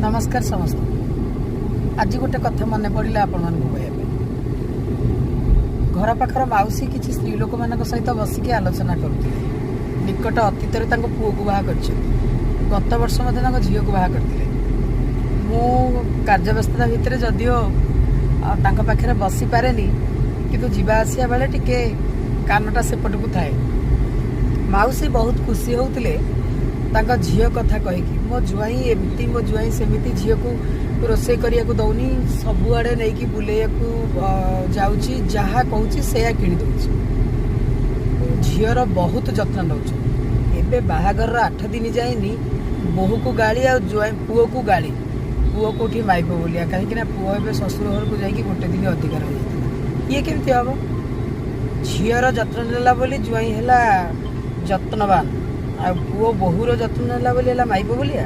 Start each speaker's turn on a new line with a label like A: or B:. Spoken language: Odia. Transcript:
A: ନମସ୍କାର ସମସ୍ତଙ୍କୁ। ଆଜି ଗୋଟେ କଥା ମନେ ପଡ଼ିଲା ଆପଣମାନଙ୍କୁ କହିବା ପାଇଁ। ଘର ପାଖର ମାଉସୀ କିଛି ସ୍ତ୍ରୀ ଲୋକମାନଙ୍କ ସହିତ ବସିକି ଆଲୋଚନା କରୁଥିଲେ। ନିକଟ ଅତୀତରେ ତାଙ୍କ ପୁଅକୁ ବାହା କରିଛନ୍ତି, ଗତ ବର୍ଷ ମଧ୍ୟ ତାଙ୍କ ଝିଅକୁ ବାହା କରିଥିଲେ। ମୁଁ କାର୍ଯ୍ୟବ୍ୟସ୍ତତା ଭିତରେ ଯଦିଓ ତାଙ୍କ ପାଖରେ ବସିପାରେନି, କିନ୍ତୁ ଯିବା ଆସିବା ବେଳେ ଟିକେ କାନଟା ସେପଟକୁ ଥାଏ। ମାଉସୀ ବହୁତ ଖୁସି ହେଉଥିଲେ ତାଙ୍କ ଝିଅ କଥା କହିକି, ମୋ ଜ୍ୱାଇଁ ଏମିତି, ମୋ ଜ୍ୱାଇଁ ସେମିତି, ଝିଅକୁ ରୋଷେଇ କରିବାକୁ ଦଉନି, ସବୁଆଡ଼େ ନେଇକି ବୁଲେଇବାକୁ ଯାଉଛି, ଯାହା କହୁଛି ସେୟା କିଣି ଦେଉଛି, ଝିଅର ବହୁତ ଯତ୍ନ ନେଉଛି। ଏବେ ବାହାଘରର 8 ଦିନ ଯାଇନି, ବୋହୂକୁ ଗାଳି ଆଉ ଜ୍ୱାଇଁ ପୁଅକୁ ଗାଳି। ପୁଅ କୋଉଠି ମାଇପ ବୋଲିଆ, କାହିଁକି ନା ପୁଅ ଏବେ ଶ୍ୱଶୁର ଘରକୁ ଯାଇକି ଗୋଟେ ଦିନ ଅଧିକା ରହିଯାଇଥିଲା। ଇଏ କେମିତି ହବ? ଝିଅର ଯତ୍ନ ନେଲା ବୋଲି ଜ୍ୱାଇଁ ହେଲା ଯତ୍ନବାନ, ଆଉ ପୁଅ ବୋହୂର ଯତ୍ନ ନେଲା ବୋଲି ହେଲା ମାଇପ ବୋଲିଆ।